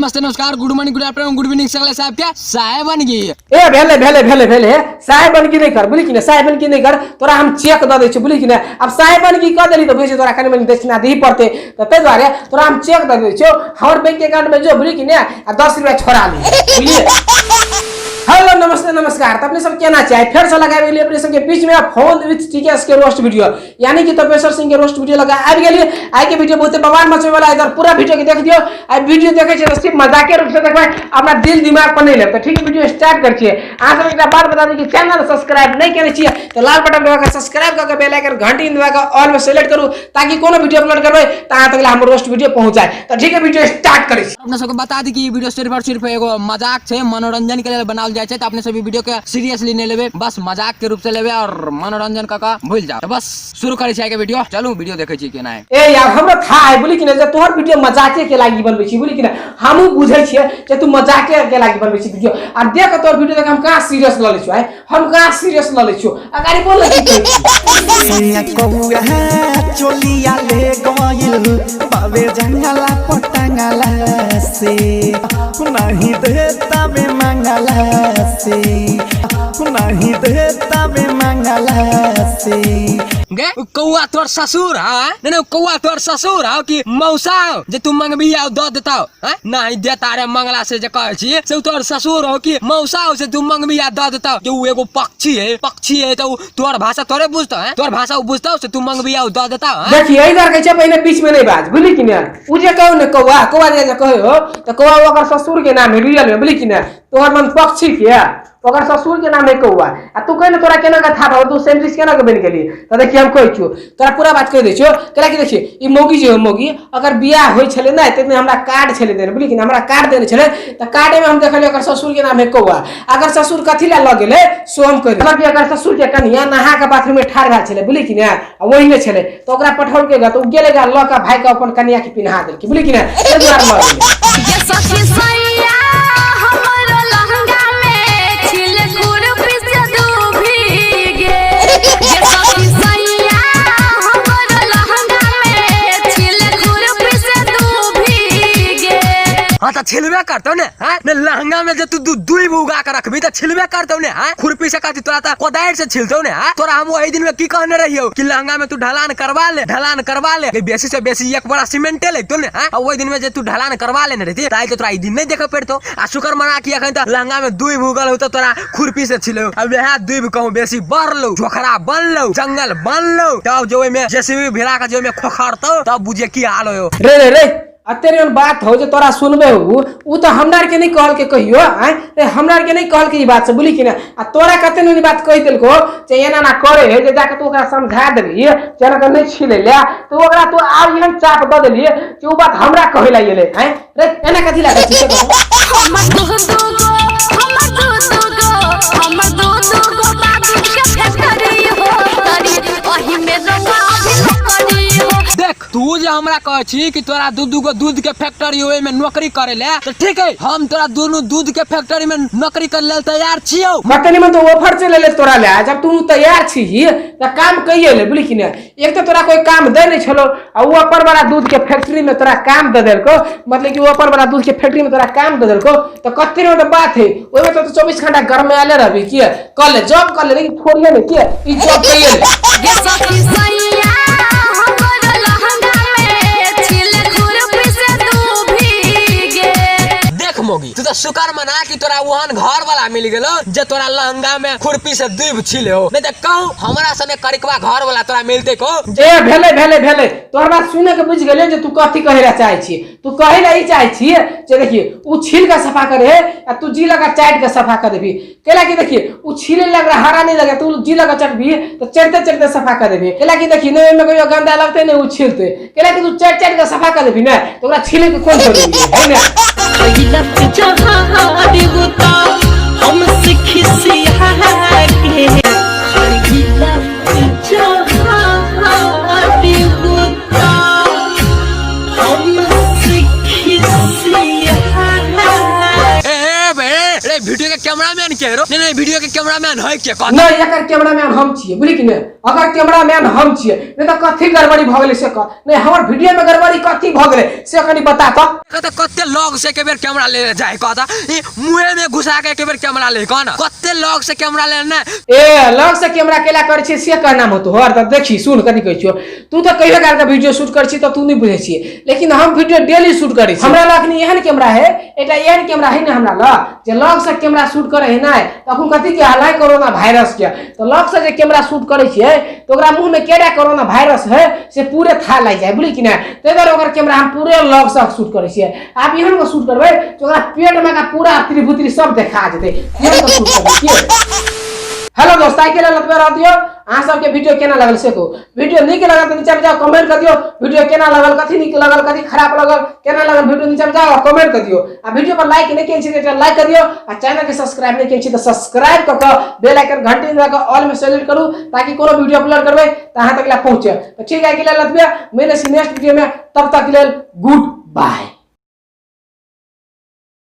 नमस्ते नमस्कार, good morning, good afternoon, good evening सगळे साहब के साहेबन की। ए भेले भेले भेले भेले, साहेबन की नहीं कर, बुझली कि नहीं? साहेबन की नहीं कर, तोरा हम चेक दऽ दै छियौ, बुझली कि नहीं? आब साहेबन की कऽ देली तऽ बुझै तोरा कनि मनि दक्षिणा दिही पड़तै, तऽ ताहि दुआरे तोरा हम चेक दऽ दै छियौ। हमर बैंक अकाउंट में जो, बुझली कि नहीं? आ 10 रुपया छोड़ा ली, बुझलिए? हेलो नमस्ते नमस्कार, तऽ अपने सब केना छै? फेर से लगाबि गेलियै अपने सबके बीच में फोन विथ टीकेएस के रोस्ट वीडियो, यानी कि तपेश्वर सिंह के रोस्ट वीडियो लगा आबि गेलियै। आइ के वीडियो बहुते बवाल मचबै वाला है, पूरा वीडियो के देख दियौ। आइ वीडियो देखै छियै तऽ सिर्फ मजाके रूप से देखबै, अपना दिल दिमाग पर नहि लेब। तऽ ठीक है, वीडियो स्टार्ट करै छियै। अहाँ सब एकटा बात बता दी कि चैनल सब्सक्राइब नहि केने छियै तऽ लाल बटन दबा कऽ सब्सक्राइब कऽ के बेल आइकन घंटी दबा कऽ ऑल में सेलेक्ट करू, ताकि कोनो वीडियो अपलोड करबै तऽ अहाँ तक हमर रोस्ट वीडियो पहुँच जाए। तऽ ठीक है, वीडियो स्टार्ट करै छी। अपने सबके बता दी कि ई वीडियो सिर्फ और सिर्फ एगो मजाक छै, मनोरंजन के लेल बनाओल जाइ छै। तऽ अपने सब ई वीडियो के सीरियसली नहि लेबै, बस मजाक के रूप से लेबै और मनोरंजन कऽ कऽ भूलि जाओ। तऽ बस शुरू करै छी आइ के वीडियो। चलू वीडियो देखै छी केना है। ए यार, हमरा था है बुझली कि नहीं, जे तोहर वीडियो मजाके के लागी बनबै छी, बुझली कि नहीं? हमहूँ बुझै छियै जे तू मजाके के लागी बनबै छी वीडियो। आ देख तोहर वीडियो देख हम कहाँ सीरियस लऽ लै छियौ, आँय? हम कहाँ सीरियस लऽ लै छियौ? अगाड़ी बोल की कहै छी? सैया कौआ चोलिया ले गइल बाबे जंगला पटंगला से, नहीं देता में मंगला से, नहीं देता में मंगला से। गे उ कौआ तोर ससुर हा? नहीं नहीं, उ कौआ तोर ससुर हा कि मौसा हो जे तू मंगबी आ दऽ देता हो? नहीं देता रे मंगला से जे कहै छी से उ तोर ससुर हो कि मौसा हो से तू मंगबी आ दऽ देता? जे उ एगो पक्षी है, पक्षी है, तऽ उ तोर भाषा तोरे बुझतो है? तोर भाषा उ बुझतो से तू मंगबी आ दऽ देता हो? देखिए, एहि दुआरे कहै छै पहिने बीच में नहीं बाज, बुझली कि नहीं? उ जे कहू ने कौआ, कौआ जे कहै हो तऽ कौआ ओकर ससुर के नाम है रियल में, बुझली कि नहीं? तोहर मन पक्षी के, ओकर ससुर के नाम है कौआ। आ तू कह ने तोरा केना के था, तू सैंडविच केना के बनि गेली? तऽ देखिए, हम कहै छियौ, तोरा पूरा बात कहि दै छियौ। कैला कि देखिए, ई मौगी जे हो, मौगी अगर बियाह होइ छलै ने, तखने हमरा कार्ड छलै देने, बुझली कि नहीं? हमरा कार्ड देने छलै, तऽ कार्डे में हम देखलियै ओकर ससुर के नाम है कौआ। अगर ससुर कथी लए लऽ गेलै सो हम कहि देबै कि अगर ससुर के कनिया नहा के बाथरूम में ठाढ़ भेल छलै, बुझली कि नहीं? आ ओहिने छलै तऽ ओकरा पठौलकै गे, तऽ ओ गेलै गे लऽ कऽ भाई के अपन कनिया के पिन्हा देलकै, बुझली कि नहीं? ताहि दुआरे लऽ गेलै। ये सखी सैया हमर लहंगा में छिल खुरपी से डूबी गे। ये सखी सैया हमर लहंगा में छिल खुरपी से डूबी गे। हाँ तऽ छिलबे करतौ ने, हाँ? ने लहंगा में जे तू दुई उगा के रखबी तऽ छिलबे करतौ ने, हाँ? खुरपी से कहती तोरा तऽ कोदारि से छिलतौ ने, हाँ? तोरा हम ओहि दिन में की कहने रहियौ कि लहंगा में तू ढलान करवा ले, ढलान करवा ले, बेसी से बेसी एक बड़ा सीमेंटे लगतो ने, हाँ? आ ओहि दिन में जे तू ढलान करवा लेने रहती तऽ आइ तऽ तोरा ई दिन नहीं देखे पड़तो। आ शुक्र मना कि अखन तऽ लहंगा में दुई उगल हो तऽ तोरा खुरपी से छिलौ। अब वएह दुई कहूँ बेसी बढ़लौ, झोखरा बनलौ, जंगल बनलौ, तब जे ओहिमे जेसीबी भिड़ा के जे ओहिमे खोखरतौ तब बुझिए की हाल हो। रे रे रे, अते रे बात हो जे तोरा सुनबे हो, उ तऽ हमरा आर के नहीं कहल के कहियो, आँय? रे हमरा आर के नहीं कहल के ई बात से, बुझली कि ना? आ तोरा कते नहीं बात कहि देलको जे एना ना करे है, जे जाके तू ओकरा समझा देबही जे एना के नहीं छिले ले, तो ओकरा तू आब एहन चाप दऽ देलियै जे उ बात हमरा कहै ला गेलै, आँय? रे एना कथी लागै छै से कहू? हमर दू दू गो, हमर दू दू गो, हमर दू दू गो बाबू के फैक्ट्री हो तरी, ओही में रउआ अभी नौकरी हो। देख, तू जे हमरा कहै छी कि तोरा दू दू गो दूध के फैक्ट्री ओहि में नौकरी करे ले, तऽ ठीक है, हम तोरा दुनू दूध के फैक्ट्री में नौकरी करे लेल तैयार छियौ। कते निमन तो ऑफर चलि एलै तोरा ले, जब तू तैयार छी तऽ काम कहिए ले, बुझली कि नहीं? एक तऽ तोरा कोई काम दै नहीं छलो आ उ अपन वाला दूध के फैक्ट्री में तोरा काम दे देलको, मतलब कि उ अपन वाला दूध के फैक्ट्री में तोरा काम दे देलको, तऽ कते निमन तो बात है। ओहिमे तो 24 घंटा गरमायले रहबी, किए कर ले जॉब कर ले, लेकिन छोड़िए नहीं, किए ई जॉब कहिए ले। ये सखी सैया हमर लहंगा में छिल खुरपी से डूबी गे। देख मोगी, तू तो शुक्र मना कि तोरा ओहन घर वाला मिल गेलो जे तोरा लहंगा में खुरपी से दूब छिले हो, नहीं तो कहूँ हमरा सने करिकवा घर वाला तोरा मिलते को। ए भेलै भेलै भेलै, तोहर बात सुने के बुझि गेलियै जे तू कथी कहै ला चाहै छी। तू कहै ला ई चाहै छी जे देखिए उ छील के सफा करे है आ तू जी लगा चाटि के सफा कर देबी। कैला कि देखिए उ छीले लग रहा हरा नहीं लगे, तू जी लगा चटबी तो चढ़ते चढ़ते सफा कर देबी। कैला कि देखिए नहीं ओहिमे कहियो गंदा लगते नहीं उ छीलते, कैला कि तू चाटि चाटि के सफा कर देबी ने तो ओकरा छीले के कोन जरूरी है, है ने? कैलक जहार बुता हमसे खिसिया के, कैलक जहार बुता हमसे खिसिया। ए, ए, बे, रे वीडियो के कैमरामैन के रो? नहीं नहीं, वीडियो के कैमरामैन है के कह? नहीं, एकर कैमरामैन हम छियै, बुझली कि नहि? अगर कैमरामैन हम छियै नहीं तऽ कथी गड़बड़ी भऽ गेलै से कह। नहीं, हमर वीडियो में गड़बड़ी कथी भऽ गेलै से कनी बता तऽ। कहता कते लग से एक बेर कैमरा ले जाए, कहता ई मुंहे में घुसा के एक बेर कैमरा ले, कह ना कते लग से कैमरा ले ने। ए लग से कैमरा केला करै छियै से कहना होतो हर। तऽ देखी सुन, कथी कहै छियौ, तू तऽ कहियो काल के वीडियो शूट करै छी तऽ तू नहि बुझै छियै, लेकिन हम वीडियो डेली शूट करै छी। हमरा लग अखनी एहन कैमरा है, एकटा एहन कैमरा है ने हमरा लग जे लग से कैमरा शूट करे है ने। तखन कथी के हाल है कोरोना वायरस के, तऽ लग से जे कैमरा शूट करै छियै तऽ ओकरा मुंह में केड़ा कोरोना वायरस है से पूरे था लागि जाए, बुझली कि नहि? ताहि दुआरे ओकर कैमरा हम पूरे लग से शूट करै छियै। आब एहन के शूट करबै तऽ ओकरा पेट में का पूरा त्रिभुत्री सब देखा जेतै, एहन के शूट करबै छियै। हेलो दोस्त, आइ के लेल एतबे रह दियौ। अहाँ सबके वीडियो केना लगल से कहू। वीडियो नीक लगल तऽ नीचा में जाओ कमेंट कर दियौ, वीडियो केना लगल, कथी नीक लगल, कथी खराब लगल, केना लगल वीडियो नीचा में जाओ कमेंट कर दियौ। आ वीडियो पर लाइक नहि केने छी तऽ लाइक कर दियौ, आ चैनल के सब्सक्राइब नहि केने छी तऽ सब्सक्राइब कऽ कऽ बेल आइकन घंटी दबा कऽ ऑल में सेलेक्ट करू, ताकि कोनो वीडियो अपलोड करबै तऽ अहाँ तक लए पहुँचे। तऽ ठीक है, आइ के लेल एतबे, मिलै छी नेक्स्ट वीडियो में, तब तक के लेल गुड बाय।